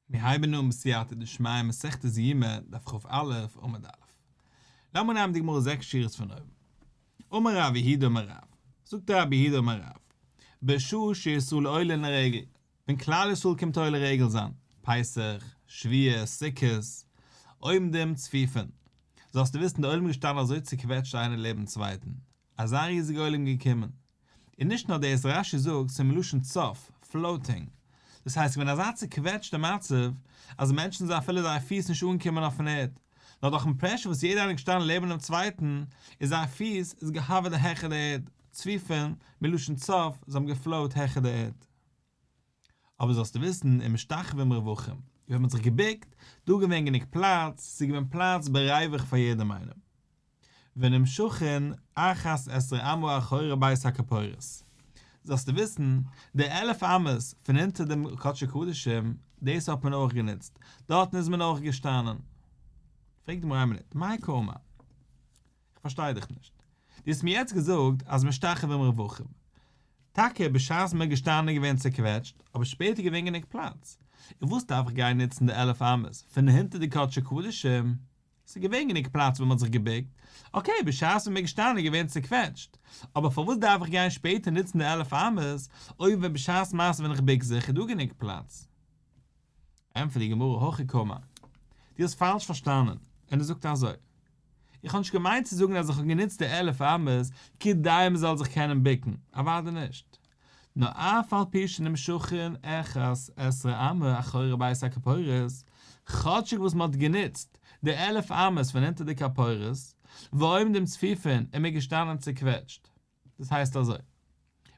מיר הייבן אן בסייעתא דשמיא מסכת יומא דף כ"א עמוד א'. לאמיר נעמען די גמרא זעקס שורות פון אויבן. אמר רב יהודה אמר רב, זאגט רב יהודה אמר רב, בשעה שישראל עולין לרגל, ווען כלל ישראל קומט עולה רגל זיין, פסח, שבועות, סוכות, עומדים צפופין, זאלסטו וויסן די עולם איז געשטאנען אזוי צוקוועטשט איינער לעבן צווייטן, אזא ריזיגע עולם געקומען. און נישט נאר דאס, רש"י זאגט ס'איז מלשון צף, floating, דאס הייסט ס'געווען אזא צוקוועטשטע מצב אז מענטשן זענען אפילו זייער פיס נישט אנגעקומען אויפן ערד, נאר דורכן pressure וואס יעדער איינער איז געשטאנען לעבן דעם צווייטן איז זייער פיס איז גע hover ט העכער די ערד, צפופין, מלשון צף, זיי האבן גע float העכער די ערד. אבער זאלסטו וויסן, ומשתחווים רווחים, ווען מ'האט זיך געבוקט, דא געווען גענוג פלאץ, ס'איז געווען פלאץ בריווח פאר יעדעם איינעם. ונמשכין אחת עשרה אמה אחורי בית הכפורת. זאלסטו וויסן, די 11 אמות פון אונטער דעם קדשי קדשים, דאס האט מען אויך גענוצט, דארטן איז מען אויך געשטאנען. פרעגט די גמרא איין מינוט, מאי קאמר? איך פארשטיי דיך נישט. דו האסט מיר יעצט געזאגט אז משתחווים רווחים. טאקע בשעת מען איז געשטאנען איז געווען צוקוועטשט, אבער שפעטער געווען גענוג פלאץ. און וואס דארף איך גיין נוצן די 11 אמות פון הינטער די קדשי קדשים? ס'איז געווען גענוג פלאץ ווען מ'האט זיך געבוקט, okay, בשעת ווען מ'איז געשטאנען איז געווען צוקוועטשט, אבער פארוואס דארף איך גיין שפעטער נוצן די 11 אמות, אויב ווען בשעת מעשה ווען איך בוק זיך איז דא גענוג פלאץ? ענטפערט די גמרא הכי קאמר, דו האסט פאלש פארשטאנען, און ער זאגט אזוי, איך האב נישט געמיינט צו זאגן אז איך האב גענוצט די 11 אמות כדי מ'זאל זיך קענען בוקן, אוודאי נישט. נאר אף על פי שנמשכין אחת עשרה אמה אחורי בית הכפורת, כאטשיג וואס מ'האט גענוצט די 11 אמות פון אונטער די כפורת, ועומדים צפופין און מ'איז געשטאנען צוקוועטשט. דאס הייסט אזוי,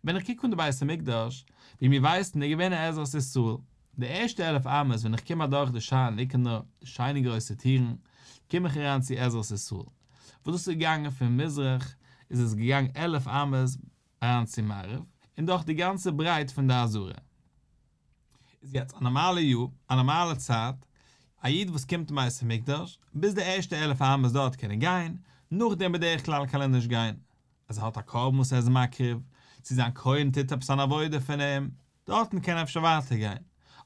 ווען איך קוק אן די בית המקדש, ווי מיר ווייסן איז געווען א עזרת ישראל, די ערשטע 11 אמות ווען איך קום אדורך די שער ניקנור, די שיינע גרויסע טירן, קום איך אריין צו עזרת ישראל, וואס דאס איז געגאנגען פון מזרח, איז עס געגאנגען 11 אמות אריין צו מערב, און דורך די גאנצע ברייט פון די עזרה. איז יעצט א נארמאלע יאר, א נארמאלע צייט, א איד וואס קומט אין בית המקדש, ביז די ערשטע 11 אמות דארט קען ער גיין, נאכדעם בדרך כלל קען ער נישט גיין. אז ער האט א קרבן וואס ער איז מקריב, צו זיין כהן טוט עפעס אן עבודה פון אים, דארטן קען ער אפשר ווייטער גיין.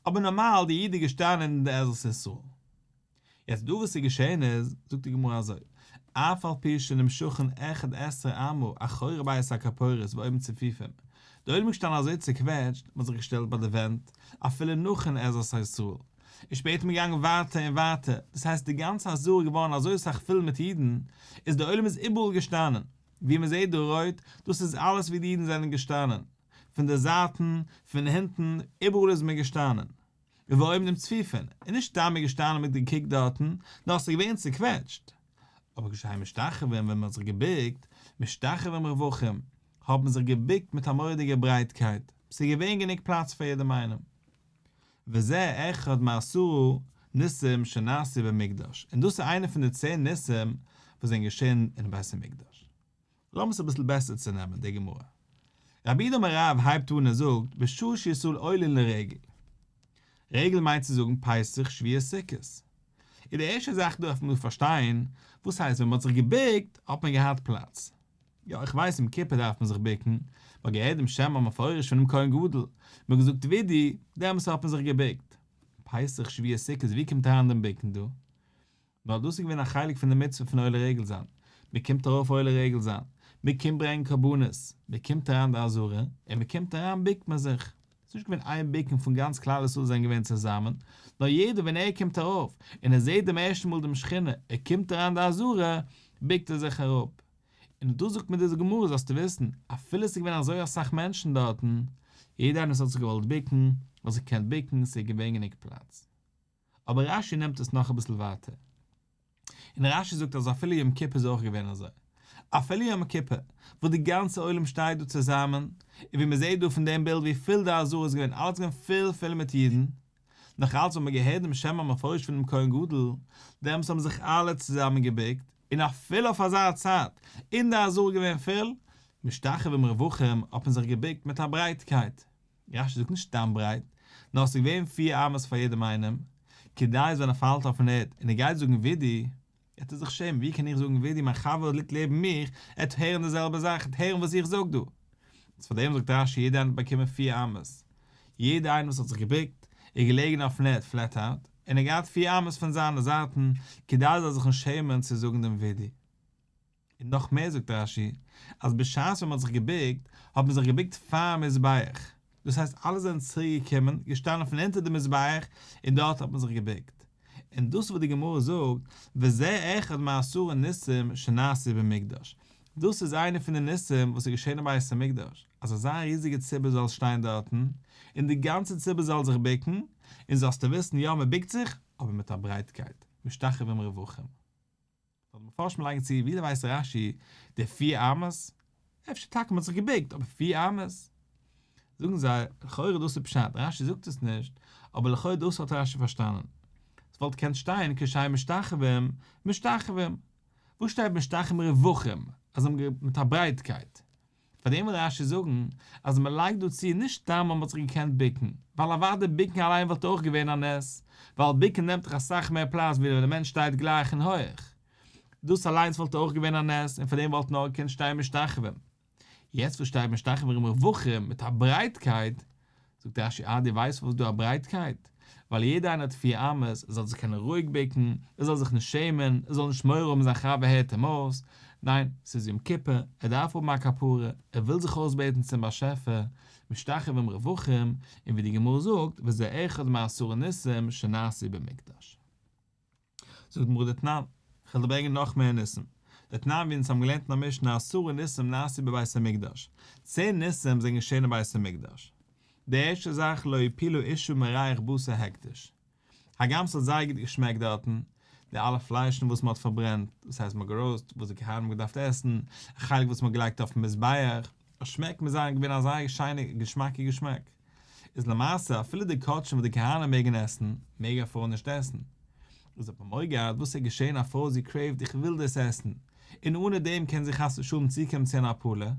אבער נארמאל די איד איז געשטאנען אין די עזרת ישראל. יעצט דא וואס איז געשען איז, זאגט די גמרא אזוי, אף על פי שנמשכין אחד עשר אמה אחורי בית הכפורת ועומדים צפופים, די עולם איז געשטאנען אזוי צוקוועטשט, מען האט זיך געשטעלט ביי די ווענט, אפילו נאכן עזרת ישראל, און שפעטער איז מען געגאנגען ווייטער און ווייטער, דאס הייסט די גאנצע עזרה איז געווארן אזוי סאך פול מיט אידן, איז די עולם איז איבעראל געשטאנען, ווי מען זעט דא רויט, דאס איז אלעס ווי די אידן זענען געשטאנען, פון די זייטן, פון הינטן, איבעראל איז מען געשטאנען. ועומדים צפופין, און נישט סתם איז געשטאנען מיט געקוקט דארטן, נאר ס'איז געווען צוקוועטשט. אבער כשהן משתחווים ווען מ'האט זיך געבוקט, משתחווים רווחים, האט מען זיך געבוקט מיט א מורא'דיגע ברייטקייט, ס'איז געווען גענוג פלאץ פאר יעדעם איינעם. וזה אחד מעשרה ניסים שנעשו במקדש, און דאס איז איינע פון די צען ניסים וואס זענען געשען אין בית המקדש. לאמיר עס אביסל בעסער צונעמען די גמרא. רב יהודה אמר רב הייבט אן און זאגט בשעה שישראל עולין לרגל. רגל מיינט צו זאגן פסח שבועות סוכות. איז די ערשטע זאך דארף מען דא פארשטיין, וואס הייסט ווען מען האט זיך געבוקט האט מען געהאט פלאץ? יא איך ווייס יום כיפור דארף מען זיך בוקן, מען האט געהערט דעם שם המפורש פונעם כהן גדול, מען האט געזאגט וידוי, דעמאלס האט מען זיך געבוקט. פסח שבועות סוכות ווי קומט אריין דעם בוקן דא? נאר דאס איז געווען א חלק פון די מצוה פון עולה רגל זיין, מען קומט ארויף עולה רגל זיין, מען קומט ברענגען קרבנות, מען קומט אריין די עזרה, און מען קומט אריין בוקט מען זיך. ס'איז נישט געווען איין בוקן פון גאנץ כלל ישראל זענען געווען צוזאמען, נאר יעדער ווען ער קומט ארויף, און ער זעט דעם ערשטן מאל דעם שכינה, ער קומט אריין די עזרה, בוקט ער זיך אראפ. און דאס זאגט מיר די גמרא זאלסטו וויסן, אפילו ס'איז געווען אזוי אסאך מענטשן דארטן, יעדער איינער וואס האט זיך געוואלט בוקן, האט זיך געקענט בוקן, ס'איז געווען גענוג פלאץ. אבער רש"י נעמט עס נאך אביסל ווייטער, און רש"י זאגט אז אפילו יום כיפור איז אויך געווען אזוי, אפילו יום כיפור וואס די גאנצע עולם שטייט דא צוזאמען, און ווי מען זעט דא פון דעם בילד ווי פול די עזרה איז געווען, אלעס געווען פול פול מיט אידן, נאך אלץ האט מען געהערט דעם שם המפורש פונעם כהן גדול, דעמאלטס האבן זיך אלע צוזאמען געבוקט, און אפילו אויף אזא צייט אין די עזרה געווען פול, משתחווים רווחים האט מען זיך געבוקט מיט א ברייטקייט. רש"י זאגט נישט סתם ברייט, נאר עס איז געווען פיר אמות פאר יעדעם איינעם, כדי אז ווען ער פאלט אויפן ערד און ער גייט זאגן וידוי, וועט ער זיך שעמען, ווי קען איך זאגן וידוי, מיין חבר ליגט לעבן מיך, ער וועט הערן די זעלבע זאך, ער וועט הערן וואס איך זאג דא. איז פאר דעם זאגט רש"י יעדער איינער האט באקומען פיר אמות, יעדער איינער וואס האט זיך געבוקט, איז געלעגן אויפן ערד פלעט אוט, און ער געהאט פיר אמות פון זיינע זייטן, כדי ער זאל זיך נישט שעמען צו זאגן דעם וידוי. און נאך מער זאגט רש"י, אז בשעת ווען מען האט זיך געבוקט, האט מען זיך געבוקט פארן מזבח, דאס הייסט אלע זענען צוריק געקומען, געשטאנען פון אונטער די מזבח, און דארט האט מען זיך געבוקט. און דאס וואס די גמרא זאגט, וזה אחד מעשרה ניסים שנעשו במקדש, דאס איז איינע פון די ניסים וואס איז געשען אין בית המקדש, אז אזא ריזיגע ציבור זאל שטיין דארטן, און די גאנצע ציבור זאל זיך בוקן, און זאלסטו וויסן, יא מען בוקט זיך, אבער מיט א ברייטקייט, משתחווים רווחים. נאר די מפרשים לייגן צו, ווי ווייסט רש"י די פיר אמות? אפשר טאקע מ'האט זיך געבוקט, אבער פיר אמות? זאגן זיי, לכאורה דאס איז פשט, רש"י זאגט עס נישט, אבער לכאורה דאס האט רש"י פארשטאנען. עס וואלט געקענט שטיין כשהם משתחווים, משתחווים. וואס שטייט משתחווים רווחים, אז זיי האבן מיט א ברייטקייט? פאר דעם וויל רש"י זאגן אז מען לייגט דא צו נישט סתם אז מען האט זיך געקענט בוקן, ווייל אוודאי בוקן אליין וואלט אויך געווען א נס, ווייל בוקן נעמט דאך אסאך מער פלאץ ווי ווען די מענטש שטייט גלייך און הויעך. דאס אליינס וואלט אויך געווען א נס און פאר דעם וואלט נאר געקענט שטיין משתחווים. יעצט וואס שטייט משתחווים רווחים מיט א ברייטקייט, זאגט רש"י אה דו ווייסט פארוואס דא א ברייטקייט? ווייל יעדער איינער האט פיר אמות, ער זאל זיך קענען רואיג בוקן, ער זאל זיך נישט שעמען, ער זאל נישט מורא האבן זיין חבר הערט אים אויס, ניין, ס'איז יום כיפור, ער דארף האבן א כפרה, ער וויל זיך אויסבעטן צום באשעפער, משתחווים רווחים, און ווי די גמרא זאגט, וזה אחד מעשרה ניסים שנעשו במקדש. זאגט די גמרא דתנן, כ'וועל דיר ברענגען נאך מער ניסים. דתנן ווי אונז האבן געלערנט אין א משנה עשרה ניסים נעשו בבית המקדש, צען ניסים זענען געשען אין בית המקדש. די ערשטע זאך לא הפילה אשה מריח בשר הקדש. הגם ס'האט זייער גוט געשמעקט דארטן, די אלע פליישן וואס מ'האט פארברענט, דאס הייסט מ'האט געראוסט וואס די כהנים האבן געדארפט עסן, א חלק וואס מ'האט געלייגט אויפן מזבח, א שמעק מוז זיין געווען א זייער שיינע געשמאקע געשמאק. איז למעשה אפילו די קדשים וואס די כהנים מעגן עסן, מעג א פרוי נישט עסן. איז האט מען מורא געהאט וואס איז געשען א פרוי זי crave'ט איך וויל דאס עסן, און אנע דעם קען זי חס ושלום צוקומען צו אן הפלה,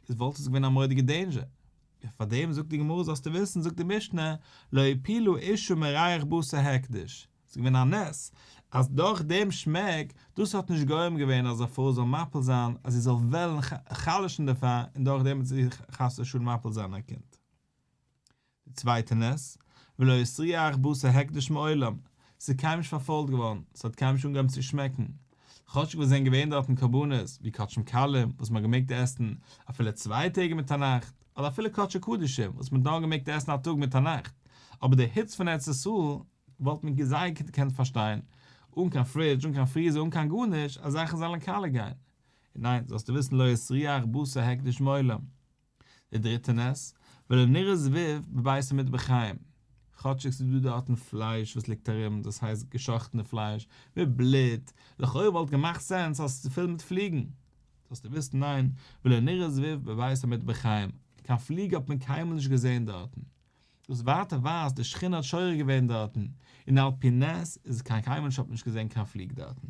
איז וואלט עס געווען א מורא'דיגע danger. און פאר דעם זאגט די גמרא זאלסטו וויסן זאגט די משנה לא הפילה אשה מריח בשר הקדש, ס'איז געווען א נס אז דורך דעם שמעק, דאס האט נישט גורם געווען אז א פרוי זאל מפיל זיין, אז זי זאל וועלן חלש'ן דערפאר און דורך דעם וועט זי חס ושלום מפיל זיין א קינד. די צווייטע נס, ולא הסריח בשר הקדש מעולם, ס'איז קיינמאל נישט פארפוילט געווארן, ס'האט קיינמאל נישט אנגעהויבן צו שמעקן, כאטשיג וואס זענען געווען דארטן קרבנות, ווי קדשים קלים, וואס מ'האט געמעגט עסן אפילו צוויי טעג מיט א נאכט, אדער אפילו קדשי קדשים, וואס מ'האט נאר געמעגט עסן א טאג מיט א נאכט, אבער די היץ פון ארץ ישראל, וואלט מען זייער גוט געקענט פארשטיין, אן קיין פרידזש, אן קיין פריזער, אן קיין גארנישט, אז זאכן זאלן קאליע גיין. און ניין, זאלסטו וויסן לא הסריח בשר הקדש מעולם. די דריטע נס, ולא נראה זבוב בבית המטבחיים, כאטשיג ס'איז דא דארטן פלייש וואס ליגט ארום, דאס הייסט געשאכטענע פלייש, מיט בלוט, לכאורה וואלט געמאכט sense אז ס'איז פול מיט פליגן. זאלסטו וויסן ניין, ולא נראה זבוב בבית המטבחיים, קיין פליג האט מען קיינמאל נישט געזען דארטן. דאס ווייטער ווייזט די שכינה האט שורה געווען דארטן, און על פי נס איז קיין קיינמאל נישט האט מען נישט געזען קיין פליג דארטן.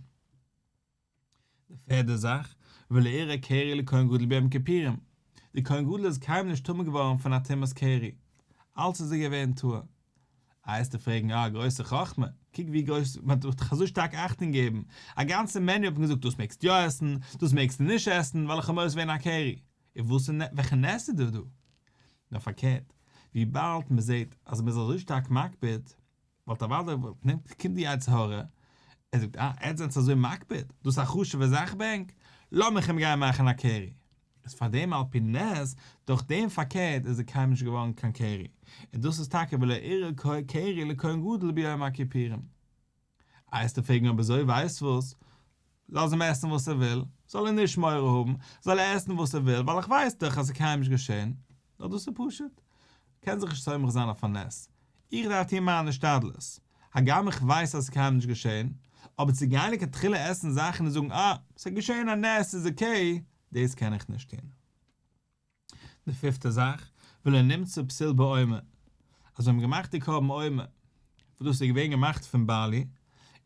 די פערדע זאך, ולא אירע קרי לכהן גדול ביום כיפורים, די כהן גדול איז קיינמאל נישט טמא געווארן פון א טומאת קרי, אלץ איז ער געווען טהור. איי וועסטו פרעגן אה גרויסע חכמה, קוק ווי גרויס מען האט דאך אזוי שטארק אכטונג געגעבן, א גאנצע menu האט מען געזאגט דאס מעגסטו יא עסן, דאס מעגסטו נישט עסן, ווייל איך האב מורא עס ווערן א קרי, און וואס איז וועלכע נס איז דא דא? נאר פארקערט, וויבאלד מען זעט אז מען איז אזוי שטארק מקפיד, וואלט אוודאי נעמט קומט די יצר הרע, ער זאגט אה, עטס זענטס אזוי מקפיד, דאס איז א חשוב'ע זאך ביי ענק, לאמיך אים גיין מאכן א קרי. איז פארדעם על פי נס, דורך דעם פארקערט איז ער קיינמאל נישט געווארן קיין קרי, און דאס איז טאקע ולא אירע קרי לכהן גדול ביום הכיפורים. איי וועסטו פרעגן אויב אזוי ווייסט וואס, לאז אים עסן וואס ער וויל, זאל ער נישט מורא האבן, זאל ער עסן וואס ער וויל, ווייל איך ווייס דאך אז ס'איז קיינמאל נישט געשען, נאר דאס איז פשוט, קען זיך נישט סומך זיין אויף א נס, איך דארף טון מיין השתדלות, הגם איך ווייס אז ס'איז קיינמאל נישט געשען, אבער צו גיין לכתחילה עסן זאכן און זאגן אה, ס'איז געשען א נס ס'איז okay, דאס קען איך נישט טון. די פיפטע זאך, ולא נמצא פסול בעומר, אז ווען מ'האט געמאכט די קרבן עומר, וואס דאס איז געווען געמאכט פון barley,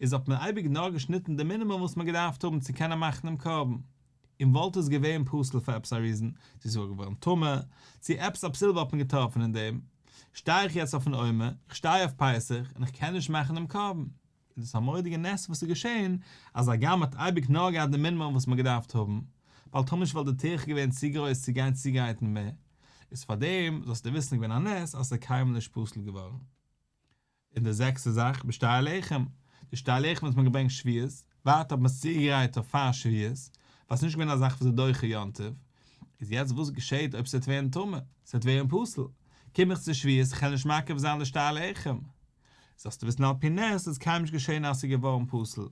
איז האט מען אייביג נאר געשניטן די מינימום וואס מ'האט געדארפט האבן צו קענען מאכן דעם קרבן, און וואלט עס געווען פסול פאר עפעס א reason, צו ס'וואלט געווארן טמא, צו עפעס א פסול וואלט מען געטראפן אין דעם, שטיי איך יעצט אויפן עומר, איך שטיי אויף פסח, און איך קען נישט מאכן דעם קרבן. איז דאס א מורא'דיגע נס וואס איז געשען, אז הגם מ'האט אייביג נאר געהאט די מינימום וואס מ'האט געדארפט האבן, ווייל טאמער נישט וואלט די טירחה געווען צו גרויס צו גיין צוגרייטן מער, איז פארדעם זאלסטו וויסן געווען א נס אז ס'איז קיינמאל נישט פסול געווארן. און די זעקסטע זאך, בשתי הלחם, די שתי הלחם וואס מען האט געברענגט שבועות, ווייטער האט מען עס צוגעגרייט אויף פאר שבועות, ווייל עס איז נישט געווען א זאך וואס איז דוחה יום טוב, איז יעצט וואס געשעט אויב ס'וועט ווערן טמא, ס'וועט ווערן פסול, קום איך צו שבועות איך וועל נישט מקריב זיין די שתי הלחם, זאלסטו וויסן על פי נס איז קיינמאל נישט געשען אז ס'איז געווארן פסול.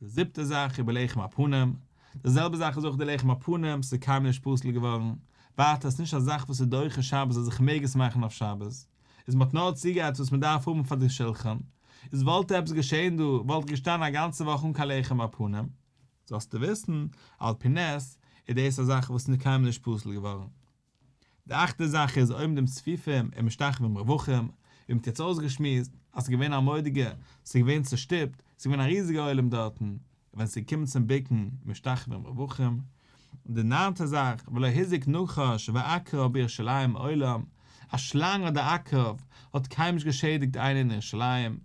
די זיבטע זאך ובלחם הפנים, די זעלבע זאך איז אויך די לחם הפנים, ס'איז קיינמאל נישט פסול געווארן, ווייטער ס'איז נישט א זאך וואס איז דוחה שבת אז איך מעג עס מאכן אויף שבת, איז מ'האט נאר צוגעגרייט וואס מ'דארף האבן פאר די שלחן, איז וואלט עפעס געשען דא, וואלט איך געשטאנען א גאנצע וואך אן קיין לחם הפנים. זאלסטו וויסן, על פי נס, איז דאס א זאך וואס איז קיינמאל נישט פסול געווארן. די אכטע זאך איז עומדים צפופים ומשתחווים רווחים, ווי מ'האט יעצט אויסגעשמועסט אז ס'איז געווען א מורא'דיגע, ס'איז געווען צושטופט, ס'איז געווען א ריזיגע עולם דארטן, און ווען ס'איז געקומען צום בוקן משתחווים רווחים. און די ניינטע זאך, ולא הזיק נחש ועקרב בירושלים מעולם, א שלאנג אדער עקרב האט קיינמאל נישט געשעדיגט איינער אין ירושלים,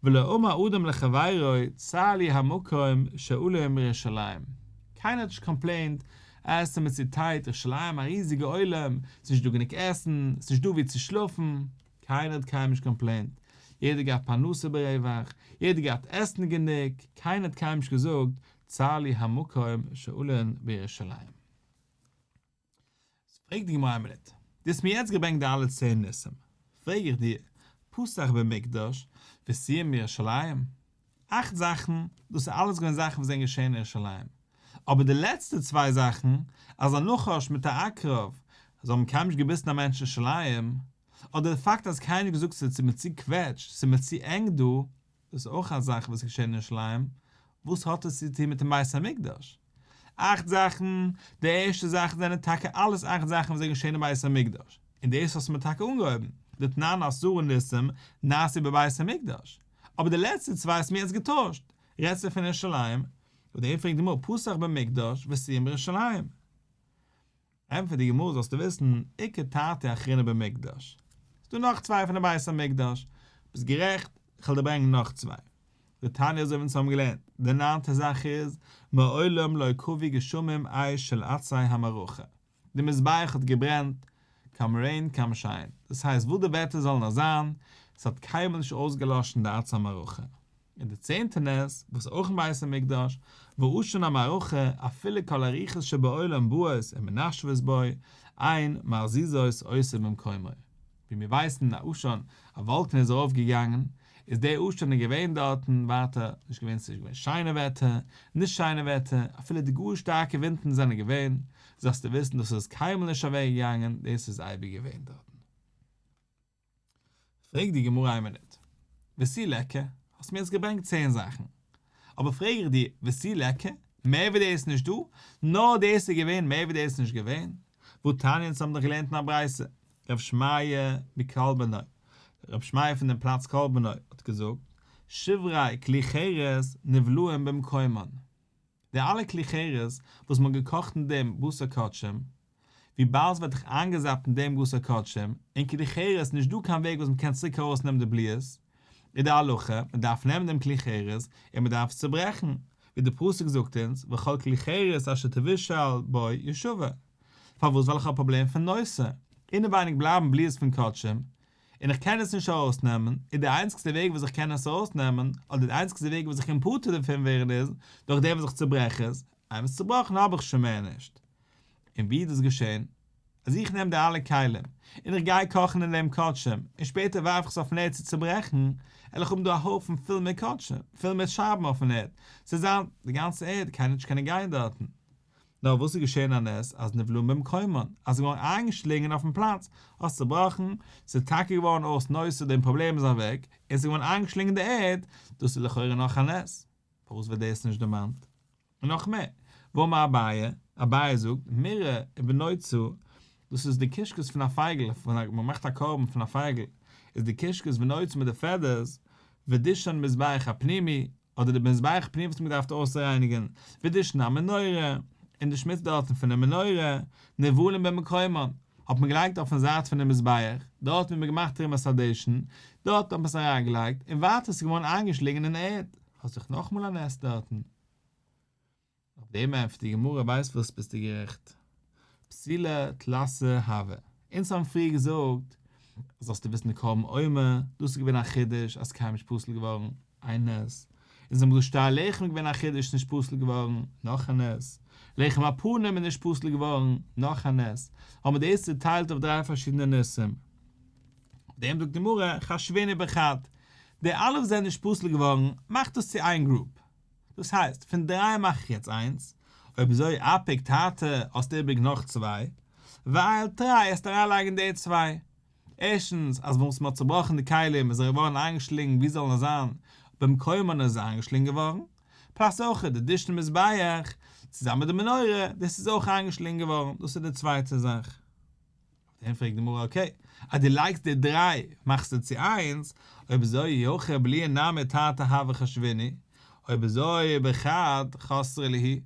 ולא אמר אדם לחבירו צר לי המקום שאלין בירושלים, קיינער האט נישט קאמפלעינט אה ס'איז מיר צו טייט, ירושלים א ריזיגע עולם, ס'איז נישט דא גענוג עסן, ס'איז נישט דא וואו צו שלאפן, קיינער האט קיינמאל נישט קאמפלעינט, יעדער געהאט פרנסה ברווח, יעדער געהאט עסן גענוג, קיינער האט קיינמאל נישט געזאגט צר לי המקום שאלין בירושלים. פרעגט די גמרא איין מינוט, דו האסט מיר יעצט געברענגט די אלע צען ניסים, פרעג איך דיר, פתח במקדש וסיים בירושלים? אכט זאכן, דאס איז אלעס געווען זאכן וואס זענען געשען אין ירושלים, אבער די לעצטע צוויי זאכן, אז א נחש מיט א עקרב זיי האבן קיינמאל נישט געביסן א מענטש אין ירושלים, אדער די פאקט אז קיינער האט נישט געזאגט ס'איז מיר צו קוועטש, ס'איז מיר צו ענג דא, דאס איז אויך א זאך וואס איז געשען אין ירושלים, וואס האט עס צו טון מיטן בית המקדש? אכט זאכן, די ערשטע זאכן זענען טאקע אלעס אכט זאכן וואס זענען געשען אין בית המקדש, און דאס האסטו מיר טאקע אנגעהויבן, דתנן עשרה ניסים נעשו בבית המקדש, אבער די לעצטע צוויי האסטו מיר יעצט געטוישט, רעדסטו פון ירושלים, אויף דעם פרעגט די גמרא פתח במקדש וסיים בירושלים. ענטפערט די גמרא זאלסטו וויסן, איכא תרתי אחריני במקדש, ס'דא נאך צוויי פון די בית המקדש, ביסט גערעכט, כ'וועל דיר ברענגען נאך צוויי. דתניא אזוי ווי אונז האבן געלערנט, די ניינטע זאך איז, מעולם לא כבו גשמים אש של עצי המערכה, די מזבח האט געברענט, come rain come shine, דאס הייסט וואס די וועטער זאל נאר זיין, ס'האט קיינמאל נישט אויסגעלאשן די עצי המערכה. און די צענטע נס, וואס אויך אין בית המקדש, ועשן המערכה, אפילו כל הרוחות שבעולם באות ומנשבות בו, אין מזיזות אותו ממקומו. ווי מיר ווייסן א עשן, א וואלקן איז ארויף געגאנגען, איז דער עשן איז געווען דארטן ווייטער, נישט געווען ס'איז געווען שיינע וועטער, נישט שיינע וועטער, אפילו די גאר שטארקע ווינטן זענען געווען, זאלסטו וויסן דאס איז קיינמאל נישט אוועק געגאנגען, דאס איז אייביג געווען דארטן. פרעגט די גמרא איין מינוט, ותו ליכא, האסט מיר יעצט געברענגט צען זאכן, אבער פרעג איך דיר, ותו ליכא, מער ווי דאס איז נישט דא, נאר דאס איז געווען, מער ווי דאס איז נישט געווען, והתניא אונז האבן דאך געלערנט אין א ברייתא, רב שמעיה מכלבני, רב שמעיה פון דעם פלאץ כלבני האט געזאגט, שברי כלי חרס נבלעים במקומן. די אלע כלי חרס וואס מ'האט געקאכט אין דעם בשר קדשים, וויבאלד ס'ווערט דאך איינגעזאפט אין דעם בשר קדשים, און כלי חרס נישט דא קיין וועג וואס מ'קען צוריק ארויסנעמען די בליעות, איז די הלכה, מ'דארף נעמען דעם כלי חרס און מ'דארף עס צוברעכן, ווי די פסוק זאגט אונז, וכל כלי חרס אשר תבושל בו ישבר. פארוואס? ווייל איך האב א פראבלעם פון נותר, אינעווייניג בלייבן בליעות פון קדשים, און איך קען עס נישט ארויסנעמען, און די איינציגסטע וועג וואס איך קען עס ארויסנעמען, אדער די איינציגסטע וועג וואס איך קען פטור דערפון ווערן איז, דורך דעם וואס איך צוברעך עס, איינמאל ס'איז צובראכן האב איך שוין מער נישט. און ווי איז דאס געשען? אז איך נעם די אלע כלים, און איך גיי קאכן אין דעם קדשים, און שפעטער ווארף איך עס אויפן ערד צו צוברעכן, וועל איך האבן דא א הויפן פול מיט קדשים, פול מיט שארבן אויפן ערד, ס'וועט זיין די גאנצע ערד, קיינער וועט נישט קענען גיין דארטן. נאר וואס איז געשען א נס אז נבלעים במקומן, אז ס'איז געווארן איינגעשלינגען אויפן פלאץ, האסט צובראכן, ס'איז טאקע געווארן אויס נותר דעם פראבלעם איז אוועק, און ס'איז געווארן איינגעשלינגען די ערד, דאס איז לכאורה נאך א נס, פארוואס ווערט דאס נישט דערמאנט? און נאך מער, ואמר אביי, אביי זאגט, מורא ונוצה, דאס איז די קישקעס פון א פייגל, ווען מען מאכט א קרבן פון א פייגל, איז די קישקעס ונוצה מיט די פעדערס, ודישון מזבח הפנימי, אדער די מזבח פנימי וואס מען געדארפט אויסרייניגען, ודישון המנורה, און די שמוץ דארטן פונעם מנורה, נבלעים במקומן, האט מען געלייגט אויפן זייט פונעם מזבח, דארט ווי מען געמאכט תרומת הדשן, דארט האט מען עס אריינגעלייגט, און ווייטער עס איז געווארן איינגעשלינגען אין ערד, האסט דאך נאכאמאל א נס דארטן. אויף דעם ענטפערט די גמרא ווייסט וואס ביסטו גערעכט, פסולי תלתא הוו, אונז האבן פריער געזאגט. זאלסטו וויסן די קרבן עומר, דאס איז געווען א חידוש אז קיינמאל נישט פסול געווארן, איין נס. און זיי האבן געזאגט שתי הלחם איז געווען א חידוש נישט פסול געווארן, נאך א נס. לחם הפנים איז נישט פסול געווארן, נאך א נס. האבן מיר דאס צוטיילט אויף דריי פארשידענע נסים. אויף דעם זאגט די גמרא, חשבינהו בחד, די אלע וואס זענען נישט פסול געווארן, מאכט דאס צו איין group. דאס הייסט, פון דריי מאך איך יעצט איינס, אויב אזוי אפיק תרתי האסטו איבריג נאך צוויי, ועייל תרי עסט אריינלייגן די צוויי. ערשטנס, אז וואס מ'האט צובראכן די כלים איז ער געווארן איינגעשלינגן ווי זאל ער זיין, במקומן איז ער איינגעשלינגן געווארן, plus אויך די דישון מזבח, צוזאמען מיט די מנורה, דאס איז אויך איינגעשלינגן געווארן, דאס איז די צווייטע זאך. אויף דעם פרעגט די גמרא okay, אז דו לייגסט די דריי מאכסטו צו איינס, אויב אזוי אי הכי בליעה נמי תרתי הוה חשבינהו, אויב אזוי בחד חסרי להו,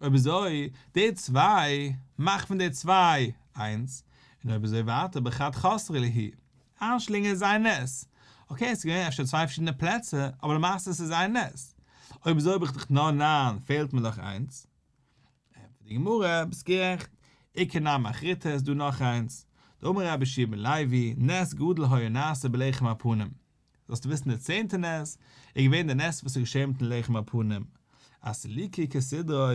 אויב אזוי די צוויי, מאך פון די צוויי איינס, און אויב אזוי ווייטער בחד חסרי להו, איינשלינגען איז איין נס, okay עס איז געווען אפשר צוויי פארשידענע פלעצער, אבער למעשה עס איז איין נס, אויב אזוי האב איך דאך נאר ניין, פעלט מיר דאך איינס. ענטפערט די גמרא, ביסט גערעכט, איכא נמי אחריתי איז דא נאך איינס, דאמר רבי יהושע בן לוי, נס גדול היה נעשה בלחם הפנים. זאלסטו וויסן די צענטע נס איז געווען די נס וואס איז געשען מיטן לחם הפנים, אז סליקו כסדרו,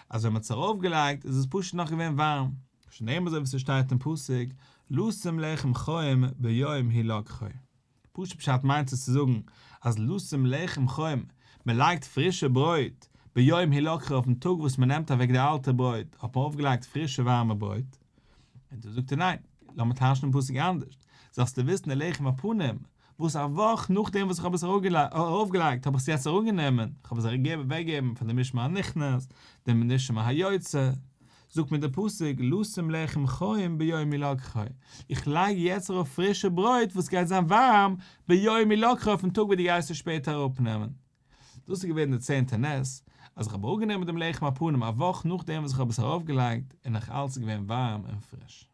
אז ווען מען האט עס ארויפגעלייגט איז עס פשוט נאך געווען ווארעם, שנאמר אזוי ווי ס'שטייט אין פסוק, לשום לחם חום ביום הלקחו. פשוט פשט מיינט עס צו זאגן אז לשום לחם חום, מען לייגט פרישע ברויט, ביום הלקחו אויפן טאג וואס מען נעמט אוועק די אלטע ברויט האט מען אויפגעלייגט פרישע ווארעמע ברויט. און דא זאגט ער ניין, לאמיר טייטשן דעם פסוק אנדערש, זאלסטו וויסן די לחם הפנים, וואס א וואך נאכדעם וואס איך האב עס ארויפגעלייגט האב איך עס יעצט אראפגענומען, איך האב עס אוועקגעגעבן פאר די משמר הנכנס, דעם משמר היוצא, זאגט מיר דער פסוק, לשום לחם חום ביום הלקחו, איך לייג יעצט ארויף פרישע ברויט וואס גייט זיין ווארעם ביום הלקחו אויפן טאג וואס דו גייסט עס שפעטער אראפנעמען. דאס איז געווען דער צענטער נס, אז איך האב אראפגענומען דעם לחם הפנים א וואך נאכדעם וואס איך האב עס ארויפגעלייגט און נאך אלץ איז געווען ווארעם און פריש.